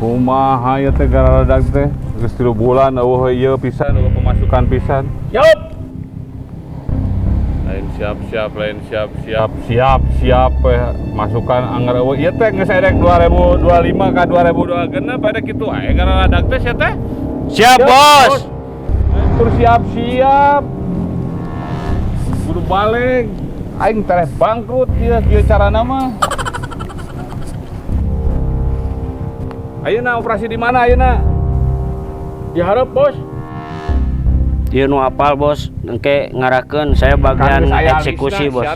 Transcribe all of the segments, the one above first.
Kumaha ieu teh gararadag teh? Geus 3 bulan eueuh ieu pisan, eueuh pemasukan pisan. Yup. Lain siap-siap, lain siap-siap, siap-siap masukan anggar eueuh ieu teh geus erek 2025 ka 2026 pada kitu aya gararadag teh sia teh. Siap, Bos. Tur siap-siap. Kudu balik. Aing tereh bangkrut ieu kieu carana mah. Ayeuna operasi di mana ayeuna? Diharap, Bos. Ieu nu apal, Bos. Engke ngarakeun saya bagian eksekusi, Bos.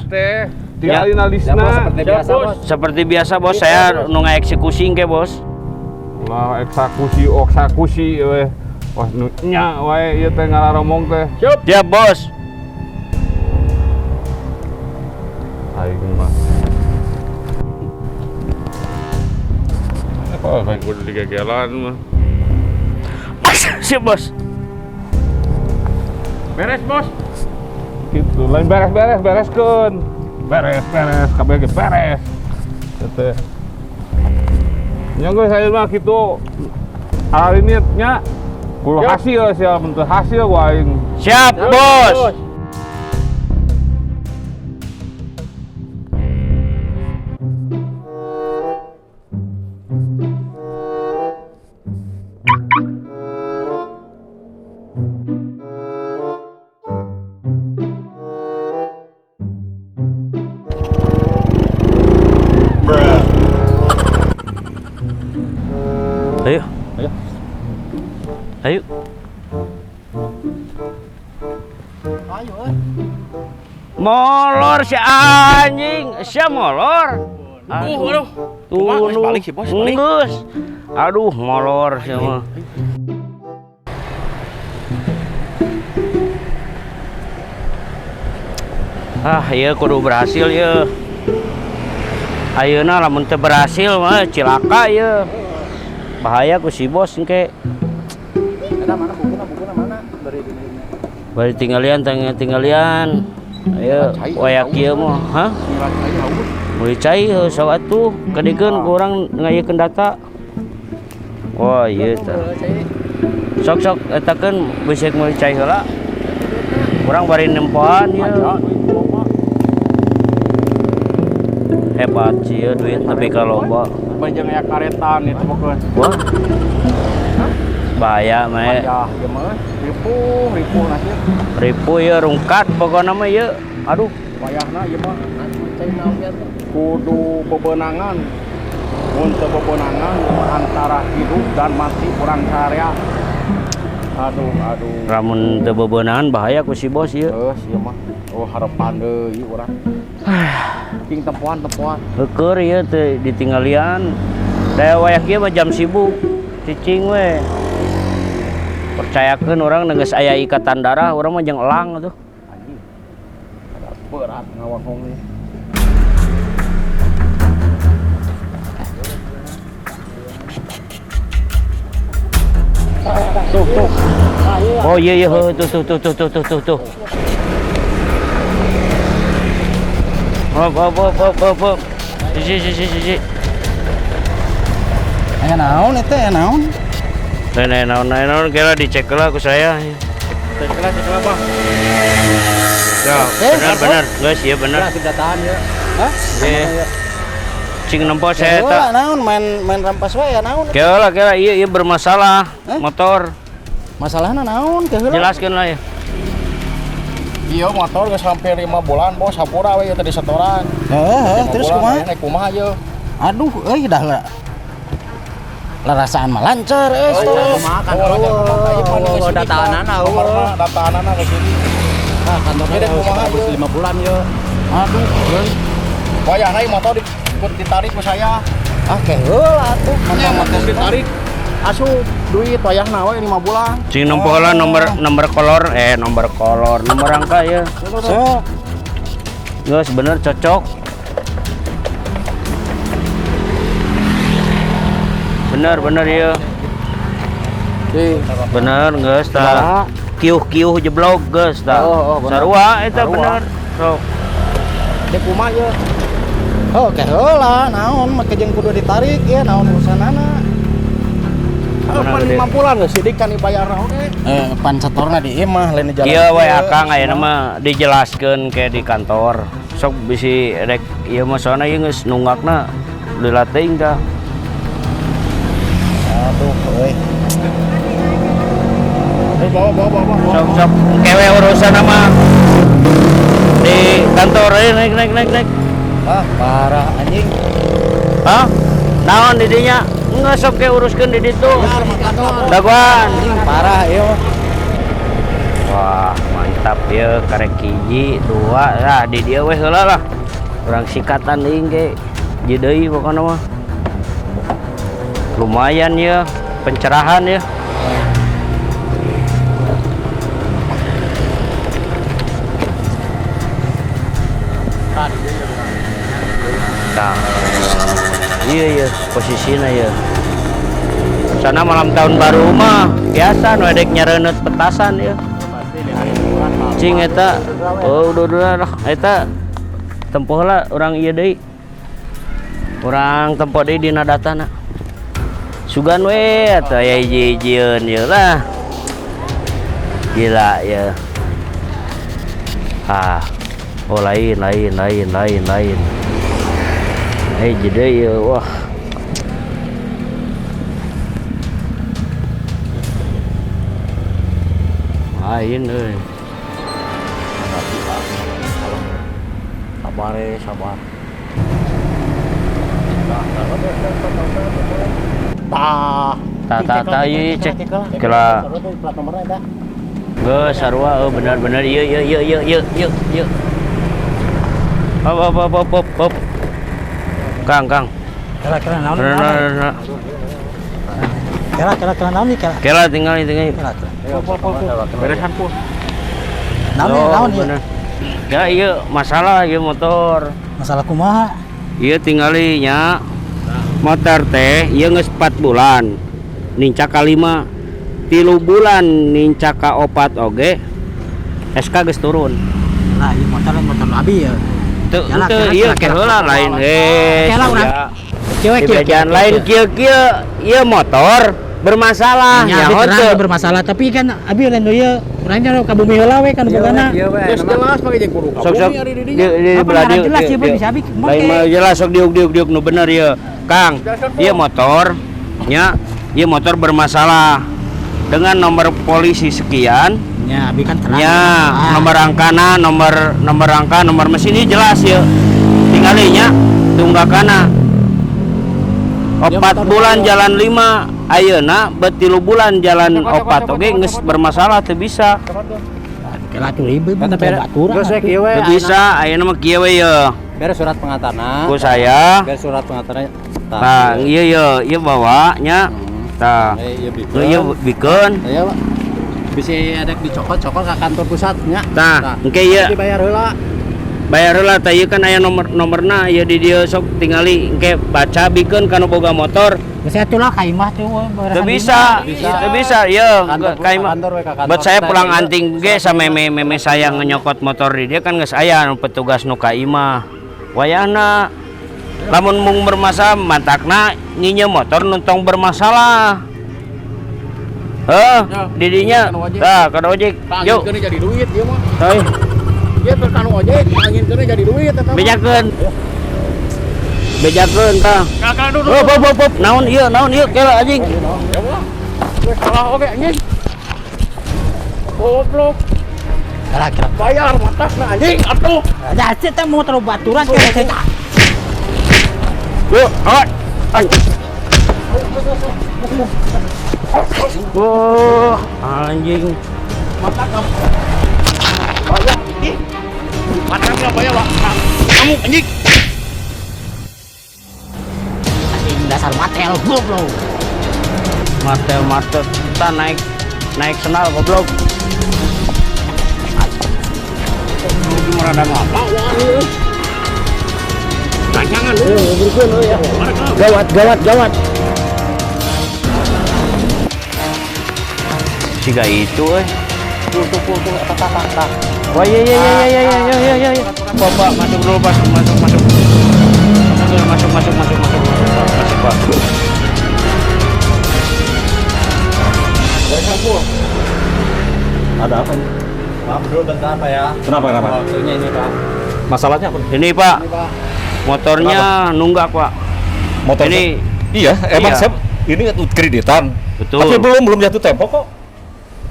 Tinggalin alisna. Seperti biasa, Bos. Seperti biasa, Bos, saya nu ngaeksekusi engke, Bos. Lah eksekusi eksekusi we. Wah nu nya wae ieu teh ngararomong teh. Siap. Siap, Bos. Aing mah. Apa kayak kudu digegelan mah. Siap, Bos. Beres, Bos. Gitu, lain beres-beres, bereskeun. Beres-beres, kabeh ge beres. Teh. Nya geus aya mah kitu. Hari ini nya kudu hasil sia mun teu hasil ku aing. Siap, Bos. Ayo. Ayo. Ayo. Ayo, eh. Molor si anjing, sia molor. Aduh, aduh. Tuh, balik sih, Bos, balik. Geus. Aduh, molor sia mah. Ah, ieu kudu berhasil ieu. Ayeuna lamun teu berhasil mah cilaka ieu. Bahaya ku si bos engke. Eta mana bukuna, bukuna mana? Bari di Bari tinggalian, tinggalian. Ayo, wayak ieu mah, hah? Meuli cai heuh sok atuh, kadikeun ku urang ngayekeun data. Wah, ieu tah. Sok-sok etakeun bisi meuli cai heula. Urang bari nempoan ieu. Hebat sih ieu duit nepi ka loba. Panjang aya karetan itu pokoknya. Wah. Bahaya mah. Payah ieu mah. Ripuh, ripuh nasib. Ripuh ieu rungkat pokona mah ieu. Aduh, wayahna ieu mah. Kudu bebenangan. Mun teu bebenangan antara hidup dan mati urang sarea. Aduh, aduh. Lamun teu bebenangan bahaya ku si bos ieu. Geus ieu mah. Oh, harapan deui urang. King tempoan-tempoan. Heukeur ieu teu ditinggalian. Daya wayah kieu mah jam sibuk. Cicing we. Percayakeun urang geus aya ikatan darah, urang mah jeung elang atuh. Anjing. Berat ngawangkong ieu. Tuh, tuh. Oh iya iya, tuh tuh tuh tuh tuh tuh tuh tuh. Hop hop hop hop hop hop. Sisi sisi sisi. Aya naon eta, aya naon? Lain naon, lain naon kira dicek lah ku saya. Cek lah, cek lah, Bang. Ya, benar benar. Geus ieu benar. Sudah tahan ya. Hah? Cing nempo saya eta. Naon main main rampas wae ya naon? Kira kira ieu ieu bermasalah motor. Masalahna naon teh heula? Jelaskeun lah ya. Iya motor geus hampir 5 bulan bos, hampura we tadi setoran. Heeh, terus kumaha? Naik kumaha ieu? Aduh, euy dah lah. Larasaan mah lancar euy. Kumaha kan eueuh dataanana eueuh. Dataanana ke sini. Nah, kantornya kumaha ieu? 5 bulan ieu. Aduh, euy. Wayahna ieu motor ditarik ku saya. Ah, ke heula atuh. Motor ditarik. Asup duit wayahna we 5 bulan. Cing nempo heula nomor kolor, nomor kolor, nomor angka ya. Sok. Geus bener cocok. Bener bener ya. Bener geus tah. Kiuh-kiuh jeblok geus tah. Sarua eta bener. Sok. Dek kumaha ieu? Oh, ke heula naon make jeung kudu ditarik ya naon urusanana. Pan gede. 5 bulan geus sidik kan dibayarna oge. Pan setorna di imah lain di jalan. Iya we akang ayeuna mah dijelaskeun ke di kantor. Sok bisi rek ieu mah soalna ieu geus nunggakna lila teuing tah. Aduh euy. Bawa bawa bawa. Sok sok kewe urusan mah di kantor ayo naik naik naik naik. Ah, parah anjing. Hah? Naon di dinya? Enggak sok ke uruskeun di ditu. Dagoan. Parah ieu mah. Wah, mantap ya karek hiji, dua, lah di dieu we heula lah. Urang sikatan deui ge. Ji deui pokona mah. Lumayan ya, pencerahan ya. Nah, iya iya posisinya ya. Sana malam tahun baru mah biasa nu edek nyareuneup petasan ya. Cing eta, oh udah lah eta tempoh lah orang ieu deui. Urang tempoh deui dina datana. Sugan we atuh aya hiji-hijieun ieu lah. Gila ya. Ah, oh lain lain lain lain lain. Jadi ya, wah. Lain euy. Sabar sabar. Tah. Tah tah tah ieu cek. Kela. Plat nomorna eta. Geus sarua euy bener-bener ieu ieu ieu ieu ieu ieu ieu. Hop hop hop hop hop hop. Kang, Kang. Kela kela naon? Kela kela kela naon kela? Kela tinggal tinggal. Kela kela. Beresan pun. Naon naon ieu? Ya ieu masalah ieu motor. Masalah kumaha? Ieu tingali nya. Motor teh ieu geus 4 bulan. Nincak ka 5. 3 bulan nincak ka 4 oge. SK geus turun. Lah ieu motor motor abi ya. Teu teu ieu ke heula lain heh. Kieu lain kieu kieu ieu motor bermasalah nya teu bermasalah tapi kan abi lain ieu urang nya ka bumi heula we kan bogana. Geus jelas mah jeung kudu ka bumi ari di dinya. Di belah dieu jelas ieu bisa abi lain mah jelas sok diuk-diuk nu bener ieu. Kang, ieu motor nya ieu motor bermasalah dengan nomor polisi sekian. Ya, abi kan terang. Ya, nomor angkana, nomor nomor angka, nomor mesin ini jelas ya. Tinggalinya tunggakana. 4 bulan jalan 5, ayeuna bet 3 bulan jalan 4 oge geus bermasalah teu bisa. Kela tuh ribet baturan. Teu bisa, ayeuna mah kieu we ye. Beres surat pengantarna. Ku saya. Beres surat pengantarna. Tah, ieu ye, ieu bawa nya. Tah. Ieu bikeun. Iya, Pak. Bisa ada dicokot-cokot ke kantor pusatnya. Tah, engke ieu dibayar heula. Bayar heula tah ieu kan aya nomor-nomorna ieu di dieu sok tingali engke baca bikeun ka nu boga motor. Geus atuh lah ka imah tuh. Teu bisa, teu bisa ieu ka imah. Bet saya pulang anting ge sameme meme saya nyokot motor di dia kan geus aya nu petugas nu ka imah. Wayahna lamun mung bermasalah mantakna nyinye motor nu tong bermasalah. Heh, didinya. Tah, kana ojek. Yuk. Angin jadi duit ieu mah. Heuh. Ieu teh kanu ojek, angin jadi duit eta mah. Bejakeun. Bejakeun tah. Hop hop hop hop. Naon ieu kela anjing. Ya mah. Geus salah oge anjing. Goblok. Kela kela. Bayar matasna anjing atuh. Da teh motor baturan kela teh. Yuk, awas. Oh, anjing. Mata kamu. Bayar. Mata kamu bayar, Pak. Kamu anjing. Anjing dasar matel goblok. Matel-matel kita naik naik senal goblok. Merada ngapa wah. Rancangan ya. Gawat gawat gawat. Siga itu eh. Tuh tuh tuh tah tah tah. Wah iya iya iya iya iya iya iya iya. Bapak masuk dulu masuk masuk masuk. Masuk masuk masuk masuk masuk masuk masuk Pak. Kumpul. Ada apa ini? Maaf dulu bentar Pak ya. Kenapa? Waktunya ini Pak. Masalahnya apa? Ini Pak. Ini Pak. Motornya kenapa? Nunggak Pak. Motornya? Ini iya, emang iya. Saya ini kreditan. Betul. Tapi belum jatuh tempo kok.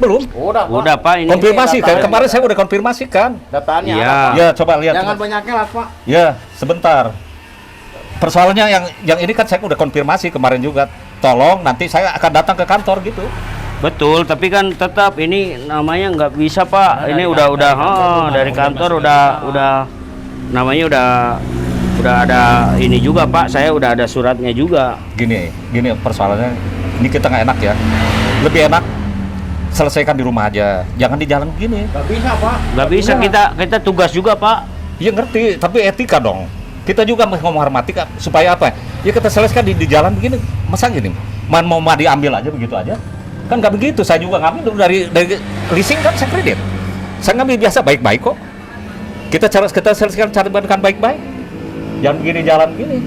Belum. Udah, Pak. Udah, Pak, ini. Konfirmasi kan kemarin saya udah konfirmasikan. Datanya. Iya. Ya, coba lihat. Jangan banyak ngelat, Pak. Ya, sebentar. Persoalannya yang ini kan saya udah konfirmasi kemarin juga. Tolong nanti saya akan datang ke kantor gitu. Betul, tapi kan tetap ini namanya nggak bisa, Pak. Nah, ini udah dari kantor udah namanya udah ada ini juga, Pak. Saya udah ada suratnya juga. Gini persoalannya. Ini kita nggak enak ya. Lebih enak selesaikan di rumah aja. Jangan di jalan begini. Nggak bisa, Pak. Nggak bisa, kita tugas juga, Pak. Iya ngerti, tapi etika dong. Kita juga menghormati supaya apa? Ya kita selesaikan di jalan begini. Masa gini? Mau diambil aja begitu aja? Kan nggak begitu. Saya juga ngambil dari leasing kan saya kredit. Saya ngambil biasa baik-baik kok. Kita selesaikan cara baik-baik. Jangan begini jalan begini.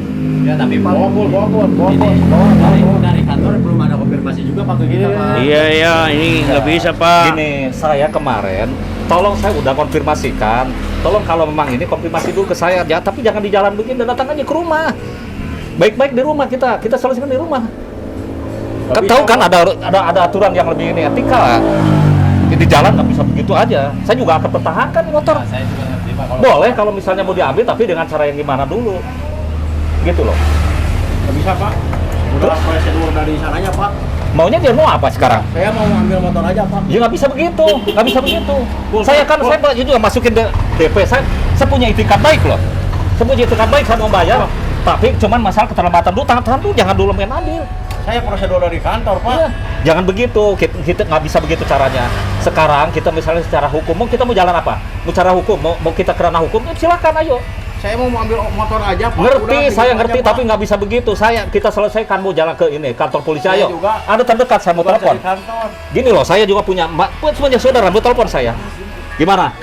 Ya tapi Pak, dari kantor belum ada konfirmasi juga Pak ke kita, Pak. Iya, ini nggak bisa, Pak. Gini, saya kemarin, tolong saya udah konfirmasikan. Tolong kalau memang ini konfirmasi dulu ke saya, ya, tapi jangan di jalan begini, dan datang aja ke rumah. Baik-baik di rumah kita selesaikan di rumah. Kan tahu kan ada aturan yang lebih ini etika. Di jalan nggak bisa begitu aja. Saya juga akan pertahankan motor. Nah, saya juga ngerti, Pak. Boleh kalau misalnya mau diambil, tapi dengan cara yang gimana dulu. Gitu loh. Nggak bisa, Pak. Udah prosedur dari sananya, Pak. Maunya dia mau apa sekarang? Saya mau ngambil motor aja, Pak. Ya nggak bisa begitu, nggak bisa begitu. Saya kan saya juga masukin DP. Saya punya itikat baik loh. Saya punya itikat baik, saya mau bayar. Tapi cuman masalah keterlambatan dulu, tahan dulu, jangan dulu main ambil. Saya prosedur dari kantor, Pak. Ya, jangan begitu, kita nggak bisa begitu caranya. Sekarang kita misalnya secara hukum, mau kita mau jalan apa? Mau cara hukum, mau kita ke ranah hukum, ya silakan ayo. Saya mau ambil motor aja, Pak. Ngerti, udah, saya ngerti, aja, tapi nggak bisa begitu. Kita selesaikan mau jalan ke ini kantor polisi, ayo. Juga, ada terdekat, saya mau telepon. Gini loh, saya juga punya, punya saudara, mau telepon saya. Gimana?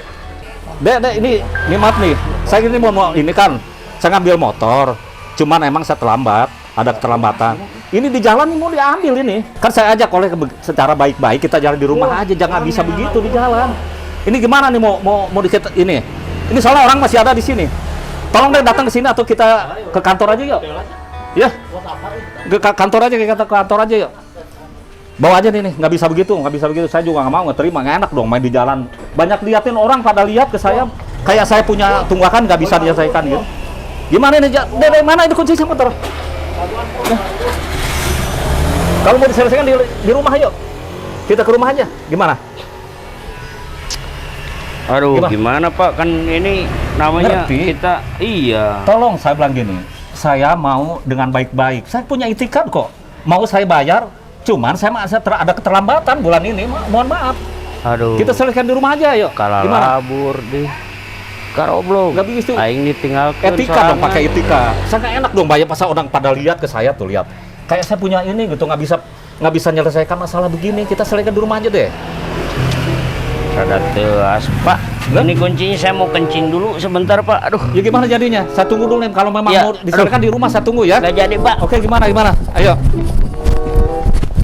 Dek, ini maaf nih. Saya ini mau ini kan, saya ngambil motor. Cuman emang saya terlambat, ada keterlambatan. Ini di jalan mau diambil ini. Kan saya ajak oleh secara baik-baik kita jalan di rumah aja, jangan bisa begitu di jalan. Ini gimana nih mau dikit ini? Ini soalnya orang masih ada di sini. Tolong deh datang ke sini atau kita ke kantor aja yuk. Ya. Ke kantor aja, ke kantor aja yuk. Bawa aja nih, nggak bisa begitu, nggak bisa begitu. Saya juga nggak mau, nggak terima, nggak enak dong main di jalan. Banyak liatin orang pada lihat ke saya, kayak saya punya tunggakan nggak bisa diselesaikan gitu. Gimana ini? Dari mana ini kunci motor? Nah. Kalau mau diselesaikan di rumah ayo. Kita ke rumah aja. Gimana? Aduh, gimana Pak? Kan ini namanya ngerti. Kita iya. Tolong saya bilang gini, saya mau dengan baik-baik. Saya punya itikat kok. Mau saya bayar, cuman saya ada keterlambatan bulan ini. Mohon maaf. Aduh. Kita selesaikan di rumah aja yuk. Kalah labur deh. Karoblok. Nggak begitu. Aing ditinggalkan. Etika dong, pakai etika. Saya nggak enak dong bayar pasal orang pada lihat ke saya tuh, lihat. Kayak saya punya ini gitu, nggak bisa menyelesaikan masalah begini. Kita selesaikan di rumah aja deh. Rada teas, Pak. Ini kuncinya saya mau kencing dulu sebentar, Pak. Aduh. Ya gimana jadinya? Saya tunggu dulu nih. Kalau memang ya, mau diselesaikan di rumah saya tunggu ya. Nggak jadi, Pak. Oke, gimana? Ayo.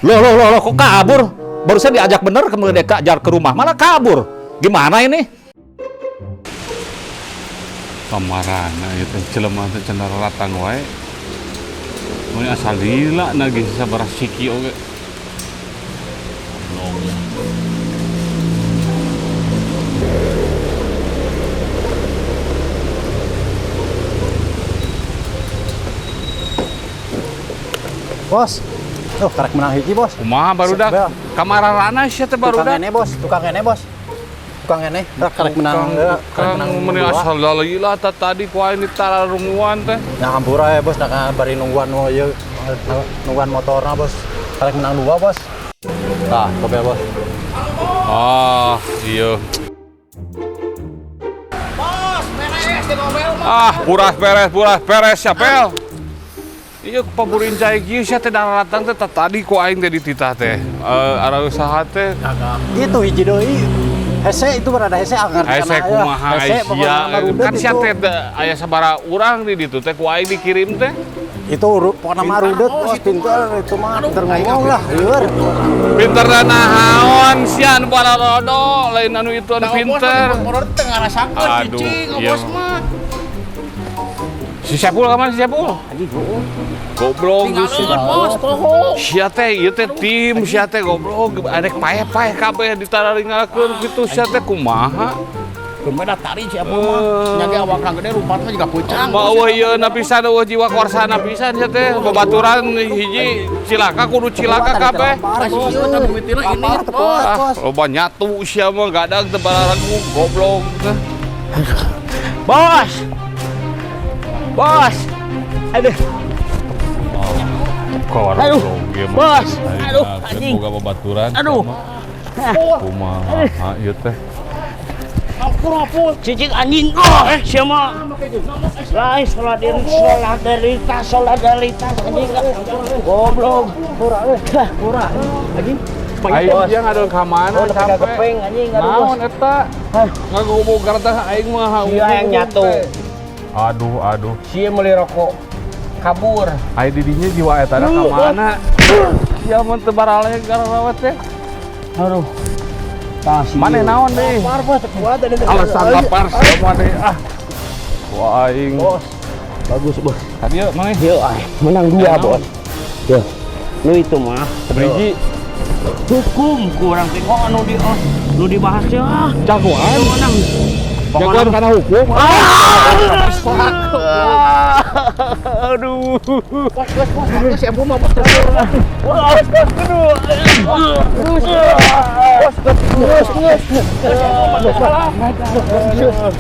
Loh, kok kabur? Barusan diajak bener kemudian dia kejar ke rumah, malah kabur. Gimana ini? Kamarana itu jelema teh cenah ratang wae. Mun asal lila nagih sabaraha siki oge. Bos. Tuh, karek menang hiji, Bos. Kumaha barudak? Kamarana sia teh barudak. Tukang ene, Bos. Tukang ene, Bos. Tukang ene, karek menang. Karek menang meni asal lila tadi ku aing ditararunguan teh. Nah, hampura ya, Bos, nah bari nungguan ieu nungguan motorna, Bos. Karek menang dua, Bos. Tah, kopel, Bos. Ah, iya. Bos, beres di ngomel mah. Ah, puras beres ya, Pel. Iya, paburin cai kieu sia teh daratang teh tadi ku aing teh dititah teh. Ara usaha teh. Itu hiji deui. Hese itu berada hese ngerti hese kumaha sia kan sia teh aya sabaraha urang di ditu teh ku aing dikirim teh. Itu pokoknya mah rudet, bos, pinter itu mah, pinter ngomong lah, lieur. Pinter naon sia anu bararodo, lain anu itu anu pinter. Motor teh ngarasakeun Aduh, cicing iya. bos mah. Si Sepul ka mana si Sepul? Goblok geus. Tinggalin bos poho. Sia teh ieu teh tim sia teh goblok arek paeh-paeh kabeh ditararingalakeun kitu sia teh kumaha? Kumaha tari si Apul mah. Nya ge awakna gede rumpatna juga pucang. Mau ieu na pisan eueuh jiwa korsana pisan sia teh babaturan hiji cilaka kudu cilaka kabeh. Ieu teh mimitina ini bos. Ah, loba nyatu sia mah gadang teu bararagu goblok teh. Bos. Bos. Aduh. Aduh. Bos. Aduh, anjing. Boga babaturan. Aduh. Kumaha ieu teh? Cicing anjing. Oh, siapa? Lain solidaritas, solidaritas anjing. Goblok. Pura, anjing. Aing dia ngadon ka mana sampai. sampai. Anjing, aduh. Bos. Naon eta? Ngagobog teh aing mah. Sia yang nyatu. Aduh, aduh. Sia meuli rokok. Kabur. Aing di dinya jiwa eta ka mana? Sia mun teu baraleg garawat teh. Aduh. Tah si. Maneh naon deui? Alasan lapar sia mah deui ah. Wah aing. Bos. Bagus, bos. Tadi yeuh maneh. Yo, ay, menang dua, bos. Yo. Nu itu mah Beriji hukum kurang teh oh anu di oh, nu dibahas ya. Ah. jagoan. Menang. Jagoan karena hukum. Aduh. Bos bos bos si Apul mah bos. Bos, bos, aduh. Bos, bos, bos, bos, bos.